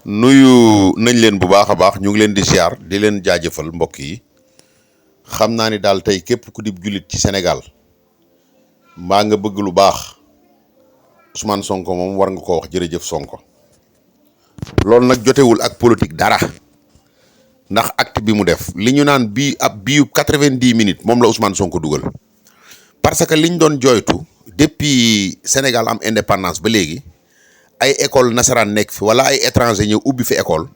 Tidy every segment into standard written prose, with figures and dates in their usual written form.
nuyu nañ leen bu baax a baax ñu ngi leen di ziar di leen jaajëfal mbokk yi xam naa ni daal tey képp ku di jullit ci Sénégal mbaa nga bëgg lu baax Ousmane Sonko moom war nga koo wax jërëjëf Sonko loolu nag jotewul ak politique dara ndax acte bi mu def li ñu naan bii 90 minutes moom la Ousmane Sonko dugal parce que liñ doon jooytu depuis Sénégal am indépendance ba léegi ay école nasaraan nekk fi wala ay étranger ñëw ubbi fi école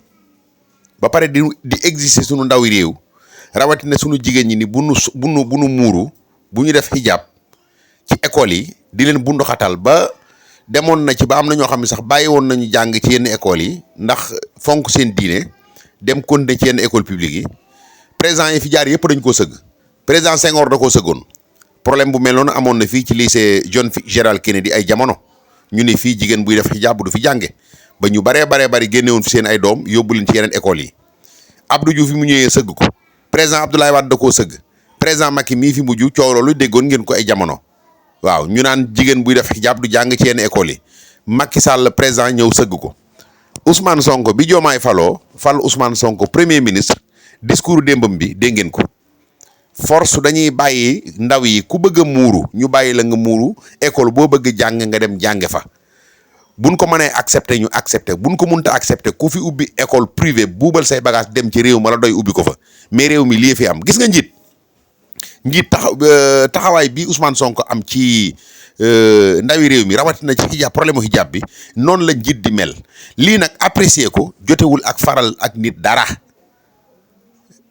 ba pare di exister sunu ndawi réew rawatina sunu jigéen ñi ni bu nu muuru bu ñu def hijab ci école yi di leen bunduxatal ba demoon na ci ba am na ñoo xam ne sax bàyyi woon nañu jàng ci yenn écoles yi ndax fonk seen diine dem continuer ci yenn école publique yi président yi fi jaar yëpp dañ koo sëgg président Senghor da koo sëggoon problème bu mel noonu amoon na fii ci lycée John Fitzgerald Kennedy ay jamono ñu ne fii jigéen buy def hijab du fi jànge ba ñu bari génnewoon fi seen ay doom yóbbu leen ci yeneen écoles yi Abdou Diouf fi mu ñëwee sëgg ko président Abdoulaye Wade da koo sëgg président Macky mii fi mujj coow loolu déggoon ngeen ko ay jamono waaw ñu naan jigéen buy def hijab du jàng ci yenn écoles yi Macky Sall président ñëw sëgg ko Ousmane Sonko bi Diomaye fal Ousmane Sonko premier ministre discours démbam bi dégg ngeen ko force dañuy bàyyi ndaw yi ku bëgg a muuru ñu bàyyi la nga muuru école boo bëgg jàng nga dem jànge fa buñ ko mënee accepter ñu accepter buñ ko mënta accepter ku fi ubbi école privée buubal say bagage dem ci réew ma la doy ubbi ko fa mais réew mi lii fi am gis nga njiit taxawaay bi Ousmane Sonko am ci ndawi réew mi rawatina ci hijab problème mu hijab bi noonu la njiit di mel lii nag apprécier ko jotewul ak faral ak nit dara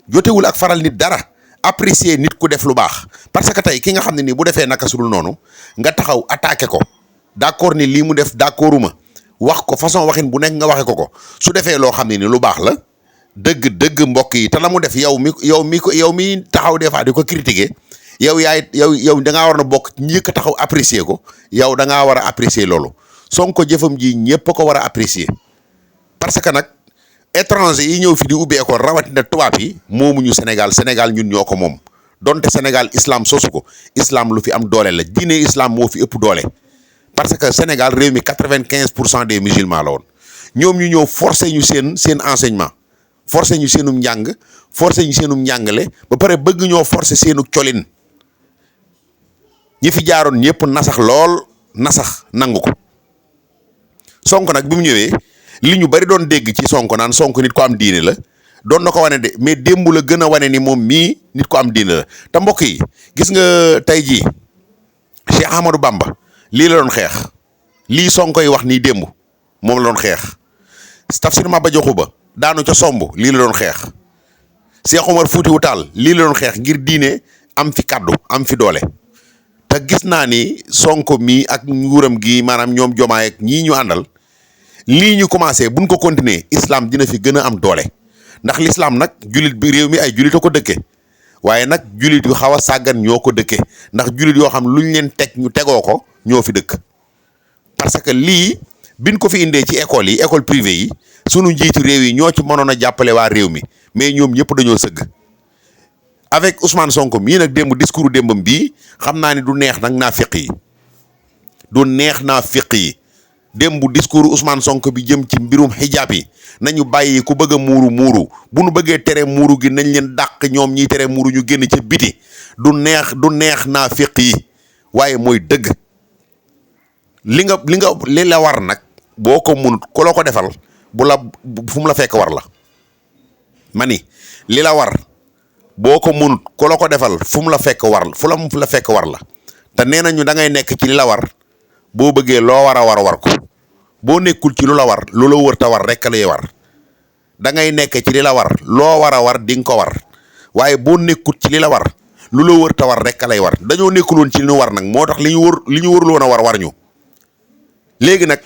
jotewul ak faral nit dara apprécier nit ku def lu baax parce que tey ki nga xam ne nii bu defee naka sudul noonu nga taxaw attaqué ko d'accord ni lii mu def d'accorduma wax ko façon waxin bu nekk nga waxe ko su defee loo xam ne ni lu baax la dëgg mbokk yi te la mu def yow mi taxaw des fois di ko critiquer yow da ngaa war na bokk njëkk a taxaw apprécier ko yow da ngaa war a apprécier loolu Sonko jëfam ji ñëpp a ko war a apprécier parce que nag étranger yi ñëw fi di ubbi école rawatina tubaab yi moomuñu Sénégal ñun ñoo ko moom donte Sénégal islam sosu ko islam lu fi am doole la diine islam moo fi ëpp doole parce que Sénégal réew mi 95% des musulmans la woon ñoom ñu ñëw forcer ñu seen enseignement forcer ñu seenum njàng forcer ñu seenum njàngale ba pare bëgg ñoo forcer seenu colin ñi fi jaaroon ñëpp nasax nangu ko Sonko nag bi mu ñëwee li ñu bari doon dégg ci Sonko naan Sonko nit ko am diine la doon na ko wane de mais démb la gën a wane ni moom mii nit ko am diine la te mbokk yi gis nga tey jii Cheikh Ahmadou Bamba lii la doon xeex lii Sonko yi wax nii démb moom la doon xeex Tafsir Maba Jaxu Ba daanu ca somb lii la doon xeex Cheikh Omar Foutiyou Tall lii la doon xeex ngir diine am fi kaddu am fi doole te gis naa ni Sonko mii ak nguuram gi maanaam ñoom Jomaay ak ñii ñu àndal lii ñu commencé buñ ko continuer islam dina fi gën a am doole ndax l'islam nag jullit bi réew mi ay jullit a ko dëkke waaye nag jullit yu xaw a sàggan ñoo ko dëkke ndax jullit yoo xam luñ leen teg ñu tegoo ko ñoo fi dëkk parce que lii biñ ko fi indee ci école privée yi sunu njiitu réew yi ñoo ci mënoon a jàppale waa réew mi mais ñoom ñëpp dañoo sëgg avec Ousmane Sonko mii nag discours démbam bii xam naa ni du neex nag naafiq yi démb discours Ousmane Sonko bi jëm ci mbirum hijab yi nañu bàyyi ku bëgg a muuru bu nu bëggee tere muuru gi nañ leen dàq ñoom ñiy tere muuru ñu génn ca biti du neex naafiq yi waaye mooy dëgg li la war nag boo ko munut ku la ko defal fu mu la fekk war la ma ni li la war boo ko munut ku la ko defal fu mu la fekk war la te nee nañu da ngay nekk ci li la war boo bëggee loo war ko boo nekkul ci lu la war lu la wër ta war rek lay war da ngay nekk ci li la war loo war di nga ko war waaye boo nekkul ci li la war lu la wër ta war rek lay war dañoo nekkul woon ci li ñu war nag moo tax li ñu warul woon a war ñu léegi nag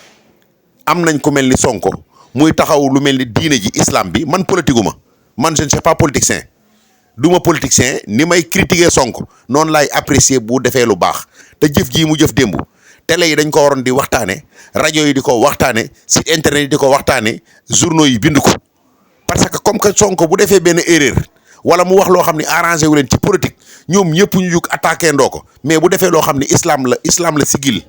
am nañ ku mel ni Sonko muy taxaw lu mel ni diine ji islam bi man politique man je ne suis pas politicien duma politicien ni may critiquer Sonko noonu laay apprécier bu defee lu baax te jëf jii mu jëf démb télé yi dañ ko waroon di waxtaane rajo yi di ko waxtaane site internet yi di ko waxtaane journaux yi bind ko parce que comme que Sonko bu defee benn erreur wala mu wax loo xam ne arrangé wu leen ci politique ñoom ñëpp ñu jug attaqué ndoo ko mais bu defee loo xam ne islam la sigil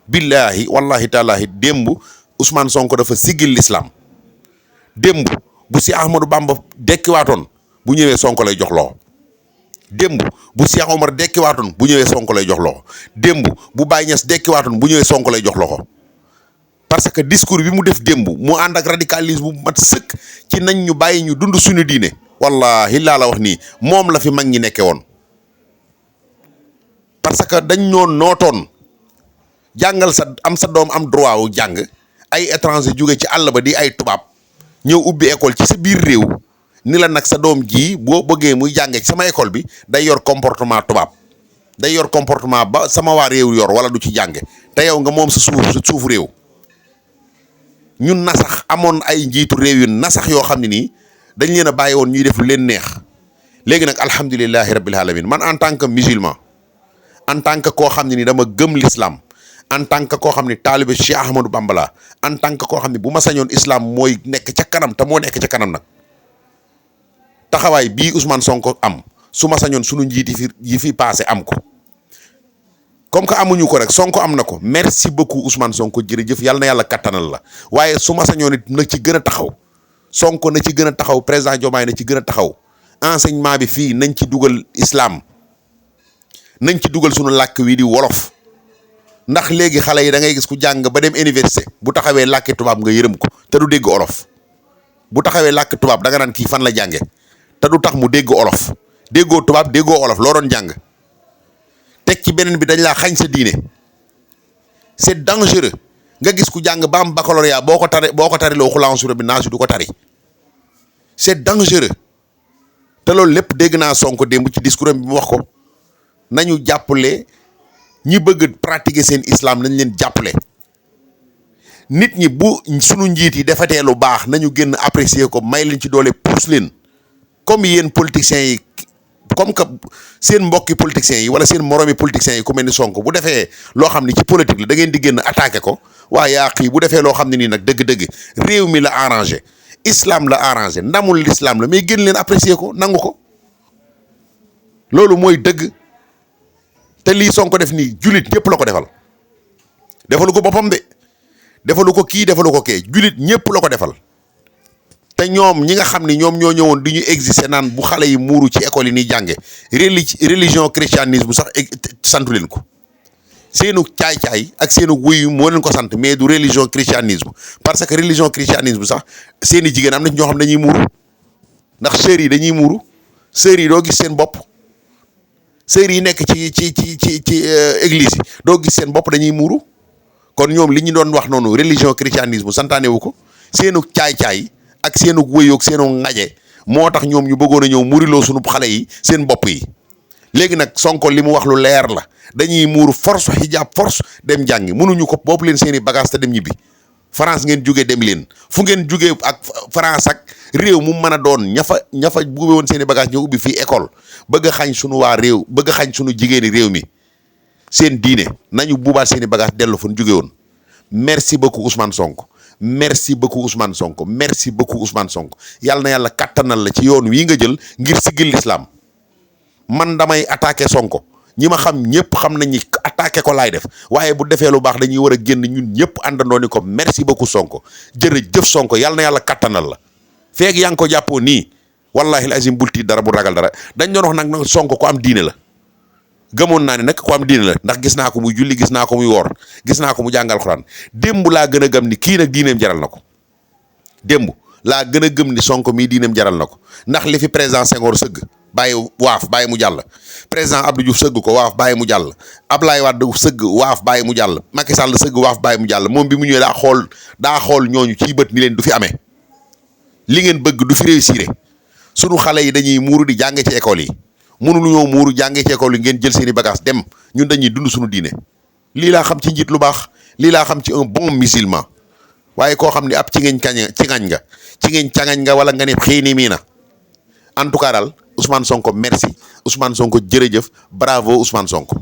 billahi wallahi taalaahi démb Ousmane Sonko dafa sigil l'islam démb bu si Ahmadou Bamba dekkiwaatoon bu ñëwee Sonko lay jox loxo démb bu Cheikh Omar dekkiwaatoon bu ñëwee Sonko lay jox loxo démb bu Baye Niass dekkiwaatoon bu ñëwee Sonko lay jox loxo parce que discours bi mu def démb mu ànd ak radicalisme bu mat sëkk ci nañ ñu bàyyi ñu dund suñu diine wallahi laa la wax nii moom la fi mag ñi nekke woon parce que dañ ñoo nootoon jàngal sa doom am droit wu jàng ay étranger jóge ci àll ba di ay tubaab ñëw ubbi école ci sa biir réew ni la nag sa doom ji boo bëggee muy jàngee ci sama école bi day yor comportement tubaab day yor comportement ba sama waa réew yor wala du ci jànge te yow nga moom sa suufu réew ñun nasax amoon ay njiitu réew yu nasax yoo xam ne nii dañ leen a bàyyi woon ñuy def lu leen neex léegi nag alhamdulilahi rabbil alamin man en tant que musulman en tant que koo xam ne ni dama gëm l'islam en tant que koo xam ne taalibe Cheikh Ahmadou Bamba la en tant que koo xam ne bu ma sañoon islam mooy nekk ca kanam te moo nekk ca kanam nag taxawaay bii Ousmane Sonko am su ma sañoon sunu njiit yi fi passé am ko comme que amuñu ko rek Sonko am na ko merci beaucoup Ousmane Sonko jërëjëf yàlla na yàlla kattanal la waaye su ma sañoon it na ci gën a taxaw Sonko na ci gën a taxaw président Diomaye na ci gën a taxaw enseignement bi fii nañ ci dugal islam nañ ci dugal sunu làkk wi di wolof ndax léegi xale yi da ngay gis ku jàng ba dem université bu taxawee làkki tubaab nga yërëm ko te du dégg olof bu taxawee làkk tubaab da nga naan kii fan la jànge te du tax mu dégg olof déggoo tubaab déggoo olof loo doon jàng teg ci beneen bi dañ laa xañ sa diine c'est dangereux nga gis ku jàng ba am baccalauréat boo ko tari loo xulaan sura bi naasi du ko tari c'est dangereux te loolu lépp dégg naa Sonko démb ci discours am bi mu wax ko nañu jàppale ñi bëgg pratiquer seen islam nañ leen jàppale nit ñi bu sunu njiit yi defatee lu baax nañu génn apprécier ko may leen ci doole pousse leen comme yéen politiciens yi comme que seen mbokki politiciens yi wala seen moromi politiciens yi ku mel ni Sonko bu defee loo xam ni ci politique la da ngeen di génn attaqué ko waa yaa xii bu defee loo xam ne nii nag dëgg-dëgg réew mi la arrangé islam la arrangé ndamul l'islam la mais génn leen apprécier ko nangu ko loolu mooy dëgg te lii Sonko def nii julit ñëpp la ko defal defalu ko boppam de defalu ko kii defalu ko kee julit ñëpp la ko defal te ñoom ñi nga xam ni ñoom ñoo ñëwoon di ñu exister naan bu xale yi muuru ci école yi ni jànge religion christianisme sax santu leen ko seenu caay-caay ak seenu wuyu moo leen ko sant mais du religion christianisme parce que religion christianisme sax seeni jigéen am na ci ñoo xam dañuy muuru ndax sœurs yi dañuy muuru sœurs yi doo gis seen bopp sœurs yi nekk ci église yi doo gis seen bopp dañuy muuru kon ñoom li ñu doon wax noonu religion christianisme santaane wu ko seenu caay-caay ak seenu wëyoog seenu ngaje moo tax ñoom ñu bëggoon a ñëw muriloo sunu xale yi seen bopp yi léegi nag Sonko li mu wax lu leer la dañuy muuru force hijab force dem jàngi mënuñu ko bopp leen seen i bagage te dem ñibbi France ngeen jógee dem leen fu ngeen jógee ak France ak réew mu mën a doon ña fa buube woon seen i bagage ñëw ubbi fii école bëgg a xañ sunu waa réew bëgg a xañ sunu jigéeni réew mi seen diine nañu buubaat seen i bagage dellu fa ñu jóge woon merci beaucoup Ousmane Sonko merci beaucoup Ousmane Sonko merci beaucoup Ousmane Sonko yàlla na yàlla kattanal la ci yoon wii nga jël ngir siggil l'islam man damay attaqué Sonko ñi ma xam ñëpp xam nañ ni attaqué ko laay def waaye bu defee lu baax dañuy war a génn ñun ñëpp àndandoo ni ko merci beaucoup Sonko jërëjëf Sonko yàlla na yàlla kattanal la feeg yaa ngi ko jàppoo nii wallahi al azim bul tiit dara bu ragal dara dañ doon wax nag Sonko ko am diine la gëmoon naa ne nag ko am diine la ndax gis naa ko muy julli gis naa ko muy woor gis naa ko mu jàngal xuraan démb laa gën a gëm ni kii nag diineem jaral na ko démb laa gën a gëm ni Sonko mii diineem jaral na ko ndax li fi président Senghor sëgg bàyyi waaf bàyyi mu jàll président Abdou Diouf sëgg ko waaf bàyyi mu jàll Ablaye Wade sëgg waaf bàyyi mu jàll Macky Sall sëgg waaf bàyyi mu jàll moom bi mu ñëwee daa xool ñooñu ciy bët ni leen du fi amee li ngeen bëgg du fi réussir sunu xale yi dañuy muuru di jànge ci école yi mënulu ñoo muuru jàngee ci école yi ngeen jël seeni bagage dem ñun dañuy dund suñu diine lii laa xam ci njiit lu baax lii laa xam ci un bon musulman waaye koo xam ne ab ci ngeen cangañ nga wala nga ne xëy ni mii na en tout cas daal Ousmane Sonko merci Ousmane Sonko jërëjëf bravo Ousmane Sonko